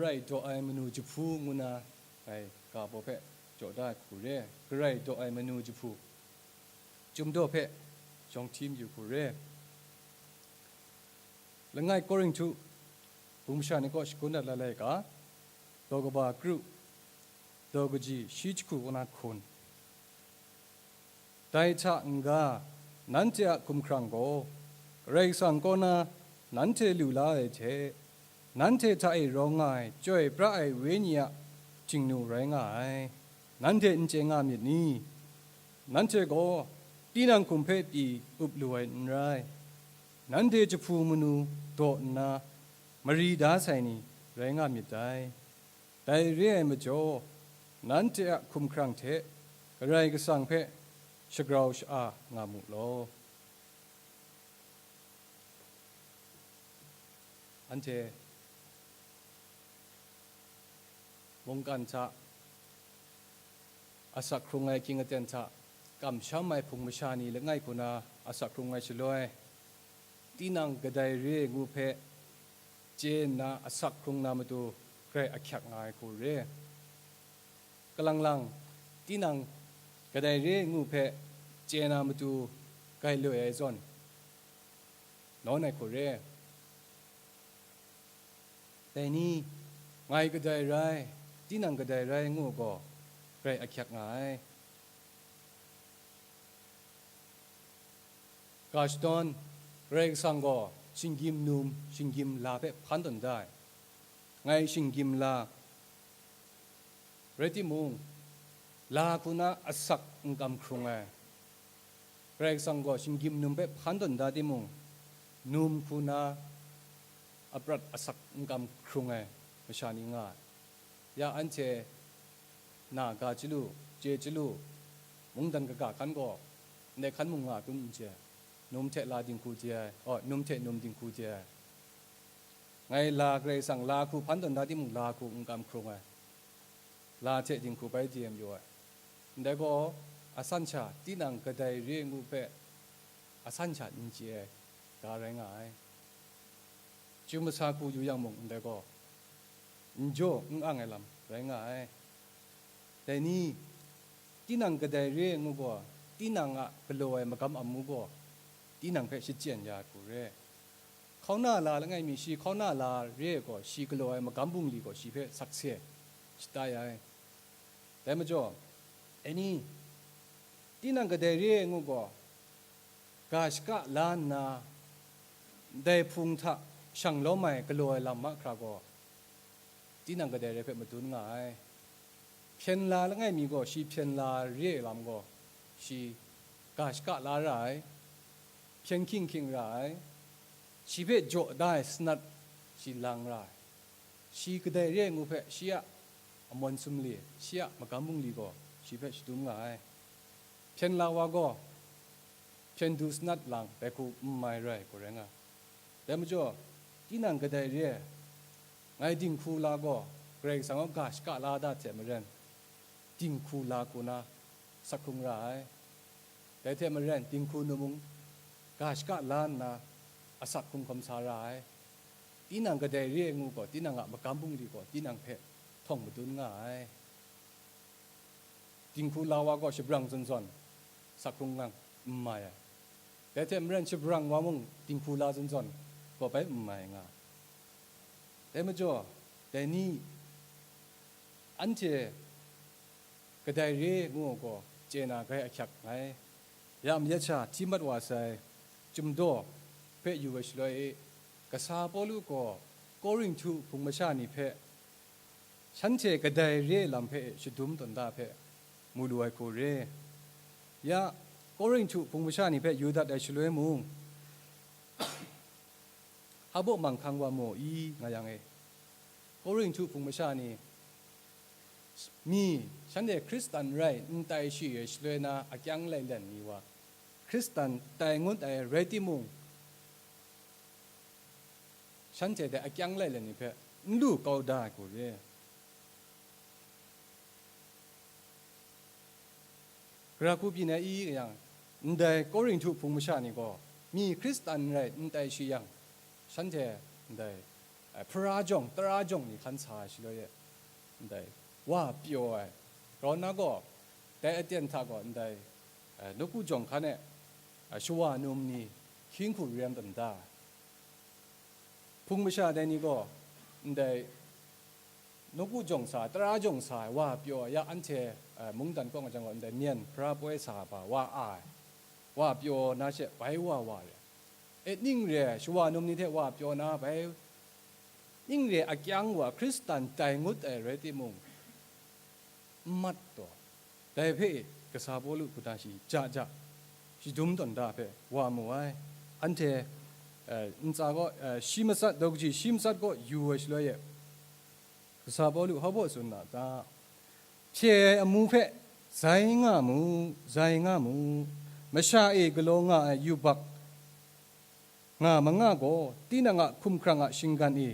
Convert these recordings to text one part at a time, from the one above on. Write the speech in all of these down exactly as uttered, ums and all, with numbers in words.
Garai daw ai manu jahpu ngu na ngai ga baw hpe jaw da ai hku re. Garai daw ai manu jahpu, Chyum daw hpe shawng hti mayu hku re. Langai Korinhtu bung masha ni kaw shagun dat la lai ga, daw kaba kru, daw kaji shi jahku kaw na hkun. Dai hta n-ga, nanhte a hkumhkrang gaw Karai Kasang kaw na nanhte lu la ai hte, nanhte hta e rawng nga ai Chyoi pra ai Wenyi a htingnu rai nga ai. Nanhte n chye nga myit ni? Nanhte gaw tinang hkum hpe pyi up lu ai n rai. Nanhte jahpu manu daw nna mari da sai ni rai nga myit dai. Dai re ai majaw, nanhte a hkumhkrang hte Karai Kasang hpe shagrau sha-a nga mu law. Anhte mungkan hta asak hkrung ai hkying aten hta kamsham ai hpung masha ni langai hku na asak hkrung ai shaloi, tinang kadai re ngu hpe chye nna asak hkrung na matu grai ahkyak nga ai hku re. Kalang lang, tinang kadai re ngu hpe chye na matu grai loi ai zawn, nawn ai hku re. Dai ni, ngai kadai rai, tinang kadai rai ngu gaw, grai ahkyak nga ai. Ga shadawn, Karai Kasang gaw shinggyim num, shinggyim la hpe hpan tawn da ai. Ngai shinggyim la, rai timung, la hku na asak n kam hkrung ai. Karai Kasang gaw shinggyim num hpe hpan tawn da timung, num hku na aprat asak n kam hkrung ai masha ni nga ai. Ya anhte na ga chyalu, chye chyalu, mungdan kaga hkan gaw ndai hkan mung nga kun n chye ai. Num hte la dinghku chye ai, aw, num hte num dinghku chye ai. Ngai la Karai Kasang la hku hpan tawn da timung, la hku n kam hkrung ai. La hte dinghku bai chye mayu ai. Ndai gaw, asan sha tinang kadai re ai ngu hpe asan sha n chye ai ga rai nga ai. Chyum masa hku yu yang mung, ndai gaw, n jaw n ang ai lam rai nga ai. Dai ni, tinang kadai re ai ngu gaw, tinang a galaw ai magam amu gaw, tinang hpe shachyen ya ai hku re. Hkauna la langai mi shi hkauna la re ai gaw, shi galaw ai magam bungli gaw shi hpe sakse shata ya ai. Dai majaw, dai ni, tinang kadai re ai ngu gaw, ga shaka la nna, dai hpung hta shang lawm ai galaw ai lam mahkra gaw, tinang kadai re ai hpe madun nga ai. Hpyen la langai mi gaw, shi hpyen la re ai lam gaw, shi ga shaka la ra ai, hpyen hkying hkying ra ai, shi hpe jaw da ai sanat shi lang ra ai. Shi kadai re ai ngu hpe, shi a amawn sumle, shi a magam bungli gaw, shi hpe shadum nga ai. Hpyen la wa gaw, hpyen du sanat lang bai hku n mai rai, gaw rai nga. Dai majaw, tinang kadai re ai, ngai dinghku la gaw, Karai Kasang a ga shaka la da hte maren, dinghku la hku na sak hkrung ra ai. Dai hte maren, dinghku nu mung ga shaka la nna, asak hkrung hkawm sa ra ai. Tinang kadai re ai ngu gaw, tinang a magam bungli gaw, tinang hpe htawng madun nga ai. Dinghku la wa gaw shabrang zawn zawn sak hkrung ngang n mai ai. Dai hte maren shabrang wa mung dinghku la zawn zawn gaw bai n mai nga. Dai majaw, dai ni anhte kadai re ngu gaw chye na grai ahkyak nngai. Ya mayat sha hti mat wa sai Chyum daw hpe yu ai shaloi e, kasa Pawlu gaw Korinhtu hpung masha ni hpe shanhte kadai re ai lam hpe shadum tawn da hpe mu lu ai hku re. Ya, Korinhtu hpung masha ni hpe yu dat ai shaloi mung, hpa baw manghkang wa maw i, nga yang e, Korinhtu hpung masha ni, mi shanhte Hkristan rai n tai shi ai shaloi na akyang lailen mi wa, Hkristan tai ngut ai rai timung, shanhte dai akyang lailen ni hpe n lu kau da ai hku re. Gara hku byin ai i, nga yang, ndai Korinhtu hpung masha ni gaw, mi Hkristan rai n tai shi yang, shanhte ndai eh, hpara jawng, tara jawng ni hkan sa ai shaloi e, ndai wa pyaw ai, grau nna gaw, dai aten hta gaw ndai, eh, nawku jawng hkan e, eh, shawa num ni hkying hku rem tawn da ai. Hpung masha dai ni gaw ndai nawku jawng sa ai, tara jawng sa ai wa pyaw ai, ya anhte, eh, mungdan kaw nga jang gaw ndai myen hpara poi sa ai hpa wa a ai, wa pyaw na she bai wa wa re ai. E, ning re ai, shawa num ni hte wa pyaw na bai, ning re ai akyang wa Hkristan tai ngut ai rai timung, n mat taw, dai hpe kasa Pawlu hku na shi ja ja shadum tawn da hpe wa mu ai. Anhte, eh, ntsa gaw, eh, shi matsat, daw kaji shi matsat gaw yu ai shaloi e, kasa Pawlu hpa baw tsun na ta? Hpye ai amu hpe zai nga mu, zai nga mu. Masha e galaw nga ai yubak nga manga gaw, tinang a hkumhkrang a shinggan e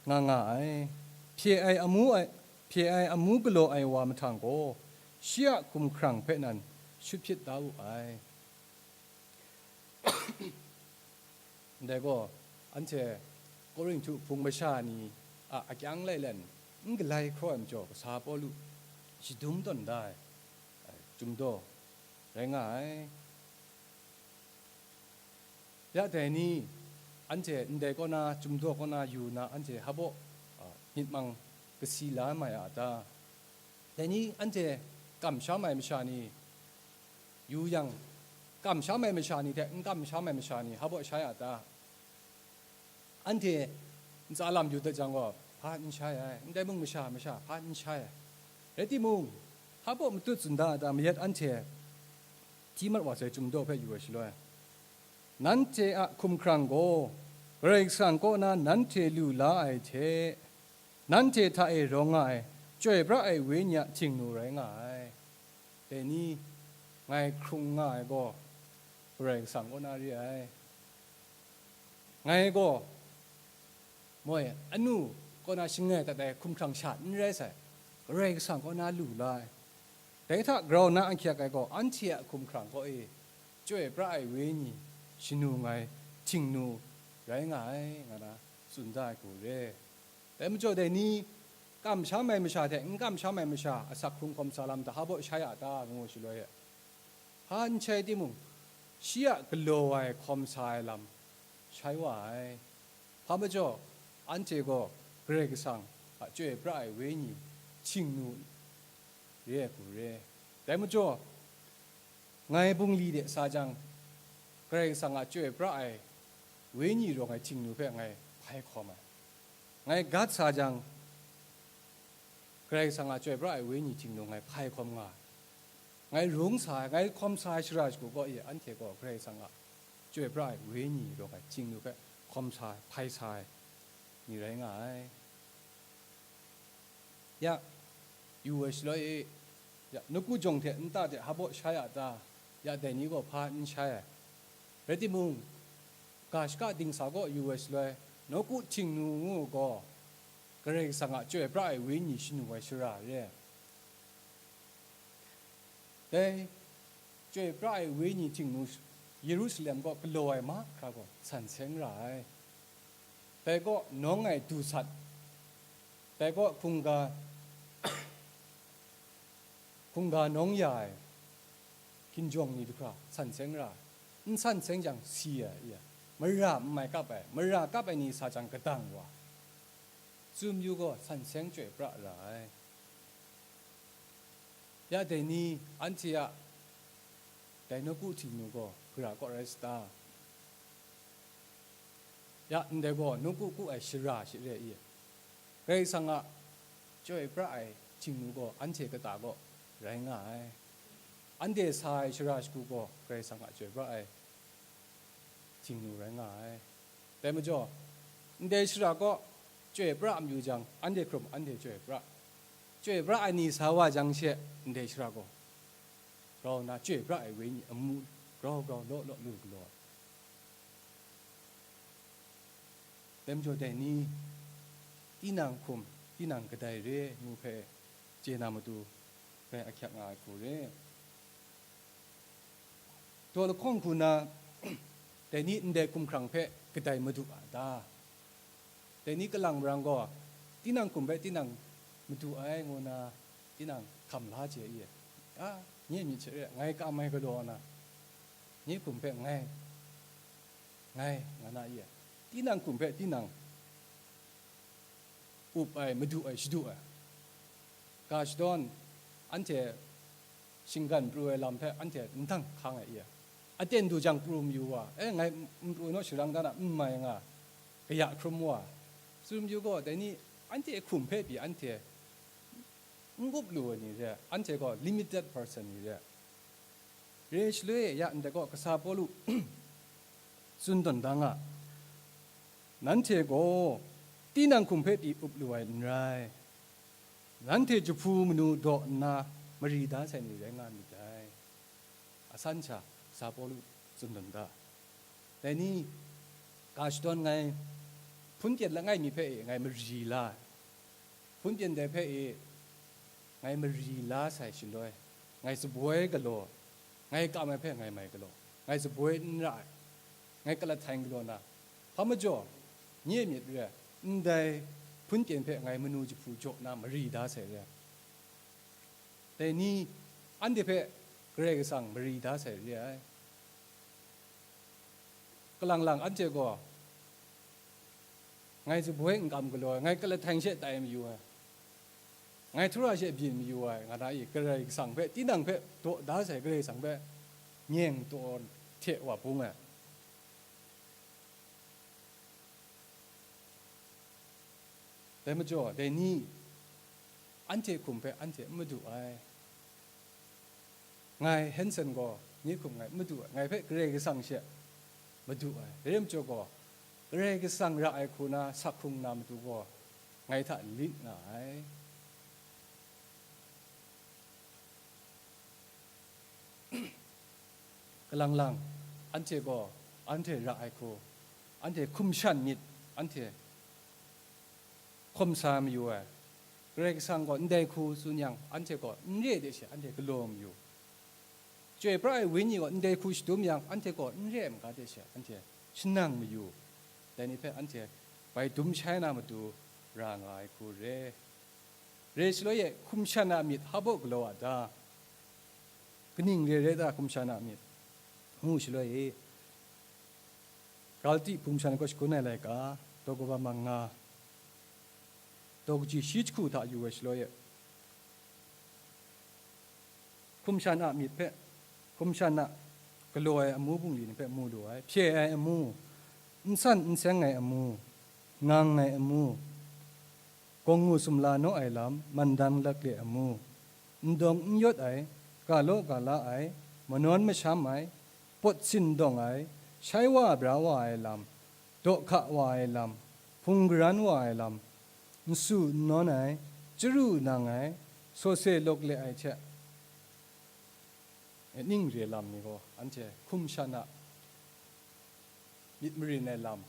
nga nga ai. Hpye ai amu ai, hpye ai amu galaw ai wa mahtang gaw, shi a hkumhkrang hpe nan shut hpyit da wu ai. Ndai gaw, anhte Korinhtu hpung masha ni a akyang lailen n galai hkraw ai majaw, kasa Pawlu shadum tawn da ai, ai, chyum daw rai nga ai. Ya dai ni, anhte ndai kaw na, chyum daw kaw na yu na, anhte hpa baw, a, myit mang kasi la mai a ta? Dai ni, anhte kamsham ai masha ni yu yang, kamsham ai masha ni hte n kamsham ai masha ni hpa baw shai a ta? Anhte ntsa lam yu dat jang gaw, hpa n shai ai, ndai mung masha, masha hpa n shai ai. Rai timung, hpa baw matut tsun da a ta? Mayat anhte hti mat wa sai, chyum daw hpe yu ai shaloi, nanhte a hkumhkrang gaw Karai Kasang kaw na nanhte lu la ai hte, nanhte hta e rawng nga ai Chyoi Pra ai Wenyi a htingnu rai nga ai. Dai ni, ngai hkrung nga ai gaw Karai Kasang kaw na re ai. Ngai gaw, moi, anu kaw na shangai dat ai hkumhkrang sha n rai sai, Karai Kasang kaw na lu la ai. Dai hta grau na ahkyak ai gaw, anhte a hkumhkrang kaw e Chyoi Pra ai Wenyi shanu ngai htingnu rai nga ai, nga na tsun da ai hku re. Dai majaw, dai ni, kamsham ai masha hte n kamsham ai masha asak hkrung hkawm sa lam hta hpa baw shai a ta, ngu shaloi e, hpa n shai timung, shi a galaw ai hkawm sa ai lam shai wa ai. Hpa majaw, anhte gaw Karai Kasang a Chyoi Pra ai Wenyi htingnu re ai hku re. Dai majaw, ngai bungli de sa jang, Karai Kasang a Chyoi Pra ai Wenyi rawng ai htingnu hpe ngai hpai hkawm ai. Ngai gat sa jang, Karai Kasang a Chyoi Pra ai Wenyi htingnu ngai hpai hkawm nga ai. Ngai rung sa ai, ngai hkawm sa ai shara shagu kaw e, anhte gaw Karai Kasang a Chyoi Pra ai Wenyi rawng ai htingnu hpe hkawm sa ai, hpai sa ai ni rai nga ai. Ya, yu ai shaloi e, ya, nawku jawng hte nta hte hpa baw shai a ta? Ya, dai ni gaw hpa n shai ai. Rai timung, ga shaka dingsa kaw yu ai shaloi, nawku htingnu ngu gaw, Karai Kasang a Chyoi Pra ai Wenyi shanu ai shara re ai. Dai Chyoi Pra ai Wenyi htingnu Yerusalem kaw galaw ai mahkra gaw san seng ra ai. Dai kaw nawng ai du sat, dai kaw hkungga, hkungga nawng ya ai hkinjawng ni du hkra san seng ra ai. N san seng jang si ai, ya, mara n mai kap ai, mara kap ai ni sa jang kadang wa ai. Tsun yu gaw, san seng Chyoi Pra ra ai. Ya dai ni, anhte a dai nawku htingnu gaw gara kaw rai sa ta? Ya, ndai gaw nawku ku ai shara she re i? Karai Kasang a Chyoi Pra ai htingnu gaw anhte kata kaw rai nga ai. Anhte sa ai shara shagu gaw Karai Kasang a Chyoi Pra ai htingnu rai nga ai. Dai majaw, ndai shara kaw Chyoi Pra amyu jang, anhte hkrum, anhte Chyoi Pra. Chyoi Pra ai ni sa wa jang she, ndai shara gaw grau nna Chyoi Pra ai Wenyi amu grau grau law law lu galaw ai. Dai majaw dai ni, tinang hkum, tinang kadai re ngu hpe chye na matu, ngai ahkyak nga ai hku re. Daw lahkawng hku na, dai ni ndai hkumhkrang hpe kadai madu a ta? Dai ni kalang marang gaw, tinang hkum hpe tinang madu ai ngu na, tinang hkam la chye i, a, nye myit hte re, ngai kam ai galaw na, nye hkum hpe ngai, ngai, nga na i, tinang hkum hpe tinang up ai, madu ai, shadu ai. Ga shadawn, anhte shinggan pru ai lam hpe anhte ndang hkang ai i? Aten du jang pru mayu wa, e, ngai n pru naw sharang dan a, n mai nga, kaya hkrum wa, tsun mayu gaw, dai ni anhte hkum hpe pyi anhte n up lu ai ni re, anhte gaw limited person ni re. Re shaloi ya ndai gaw, kasa Pawlu tsun tawn da nga, nanhte gaw tinang hkum hpe pyi up lu ai n rai, nanhte jahpu manu daw nna mari da sai ni rai nga myit dai. Asan sha, kasa Pawlu tsun tawn da. Dai ni, ga shadawn ngai, hpun pyen langai mi hpe e ngai mari la ai. Hpun pyen dai hpe e, ngai mari la sai shaloi, ngai tsaboi galaw, ngai kam ai hpe ngai mai galaw, ngai tsaboi n ra ai, ngai kalathang galaw na, hpa majaw, nye myit re, ndai hpun pyen hpe ngai manu jahpu jaw na mari da sai re ai. Dai ni, anhte hpe Karai Kasang mari da sai re ai. Kalang lang anhte gaw, ngai tsaboi n kam galaw ai, ngai kalathang she tai mayu ai, ngai htura she byin mayu ai, nga na i, Karai Kasang hpe, tinang hpe daw da sai Karai Kasang hpe nyeng taw hte wa bung ai. Dai majaw, dai ni, anhte hkum hpe anhte n madu ai. Ngai Henson gaw nye hkum ngai n madu ai, ngai hpe Karai Kasang she madu ai. Dai rai majaw gaw, Karai Kasang ra ai hku na sak hkrung na matu gaw, ngai hta lit nga ai. Kalang lang, anhte gaw, anhte ra ai hku, anhte hkum shan myit, anhte hkawm sa mayu ai. Karai Kasang gaw ndai hku tsun yang, anhte gaw n re de she, anhte galaw mayu. Chyoi pra ai Wenyi gaw ndai hku shadum yang, anhte gaw n re ai maga de she, anhte shanang mayu. Dai ni hpe anhte bai dum shai na matu ra nga ai hku re. Re shaloi e, hkum shan a myit hpa baw galaw a ta? Kaning re re ta hkum shan a myit? Ngu shaloi e, Galati hkum shan ai kaw shagun ai laika, daw kaba manga, daw kaji shi jahku hta yu ai shaloi e, hkum shan a myit hpe, hkum shan a galaw ai amu bungli ni hpe mu lu ai, hpye ai amu, n san n seng ai amu, ngang ai amu, gawngngu sumla naw ai lam, mandan lakle amu, n dawng n yawt ai, ga law ga la ai, manawn masham ai, pawt sin dawng ai, shai wa bra wa ai lam, daw hka wa ai lam, hpung garan wa ai lam, n su n nawn ai, chyaru nang ai, sawse lawk le ai hte, ning re lam ni gaw, anhte hkum shan a myit marin ai lam,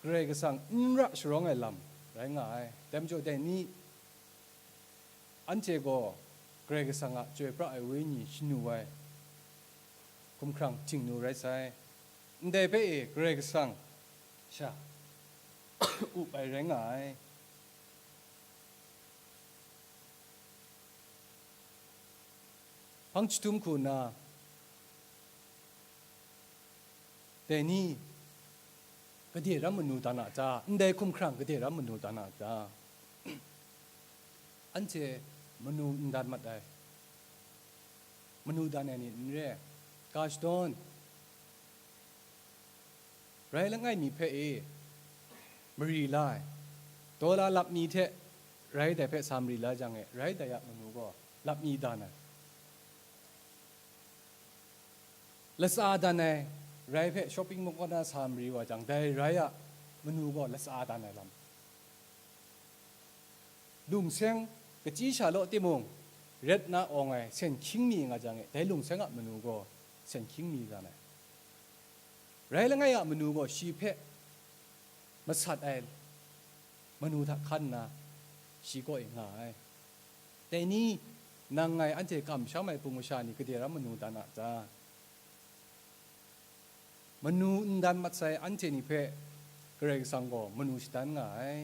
Karai Kasang n ra sharawng ai lam rai nga ai. Dai majaw, dai ni, anhte gaw Karai Kasang a Chyoi pra ai Wenyi shanu ai hkumhkrang htingnu rai sai. Ndai hpe e Karai Kasang sha up ai rai nga ai. Hpang chyahtum hku nna, dai ni, gade ram manu dan a ta? Ndai hkumhkrang gade ram manu dan a ta? Anhte manu n dan mat ai, manu dan ai ni n re ai. Ga shadawn, rai langai mi hpe e mari la ai, daw la lap mi hte rai dai hpe sa mari la jang e, rai dai a manu gaw lap mi dan ai. Latsa dan ai rai hpe shopping mall kaw na sa mari wa jang, dai rai a manu gaw latsa dan ai lam. Lungseng kachyi sha law timung, ret na awng ai sen hkying mi nga jang e, dai lungseng a manu gaw sen hkying mi dan ai. Rai langai a manu gaw shi hpe masat ai manu hta hkan nna, shi kaw e nga ai. Dai ni, nang ngai anhte kamsham ai hpung masha ni gade ram manu dan a ta? Manu n dan mat sai anhte ni hpe Karai Kasang gaw manu shadan nga ai.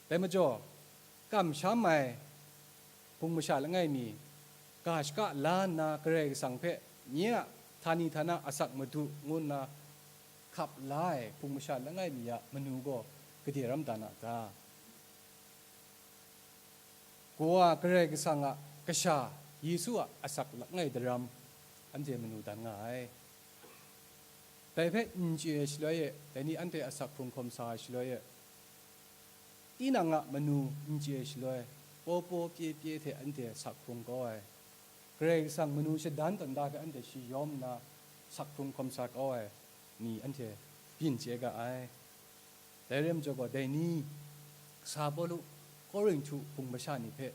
Dai majaw, kamsham ai hpung masha langai mi, ga shaka la nna Karai Kasang hpe nye a htani htana asak madu ngu nna hkap la ai hpung masha langai mi a manu gaw gade ram dan a ta? Kawa Karai Kasang a Kasha Yesu a asak langai daram anhte manu dan nga ai. Dai hpe n chye ai shaloi e, dai ni anhte asak hkrung hkawm sa ai shaloi e, tinang a manu n chye ai shaloi, paw paw pye pye hte anhte asak hkrung kau ai. Karai Kasang manu shadan tawn da hpe anhte shi yawm nna, asak hkrung hkawm sa kau ai ni anhte byin chye ga ai. Dai rai majaw gaw, dai ni, kasa Pawlu Korinhtu hpung masha ni hpe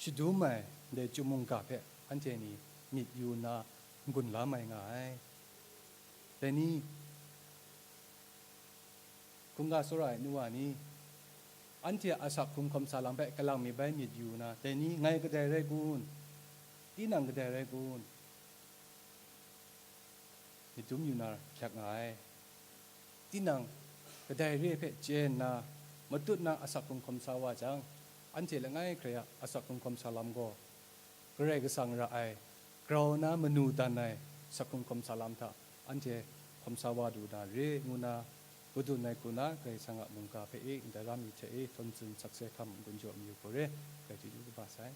shadum ai ndai chyum mungga hpe anhte ni myit yu nna n-gun la mai nga ai. Dai ni, hkungga tsawra ai nu wa ni, anhte a asak hkrung hkawm sa lam hpe kalang mi bai myit yu na, dai ni, ngai kadai rai kun? Tinang kadai rai kun? Myit dum yu na hkyak nga ai. Tinang kadai re hpe chye nna, matut na asak hkrung hkawm sa wa jang, anhte langai hkrai a asak hkrung hkawm sa lam gaw, Karai Kasang ra ai, grau na manu dan ai asak hkrung hkawm sa lam hta anhte hkawm sa wa du na re, ngu na, padun ai hku na Karai Kasang a mungga hpe e, ndai lam mi hte e, htawn tsun sakse hkam n-gun jaw mayu hku re, grai chyeju kaba sai.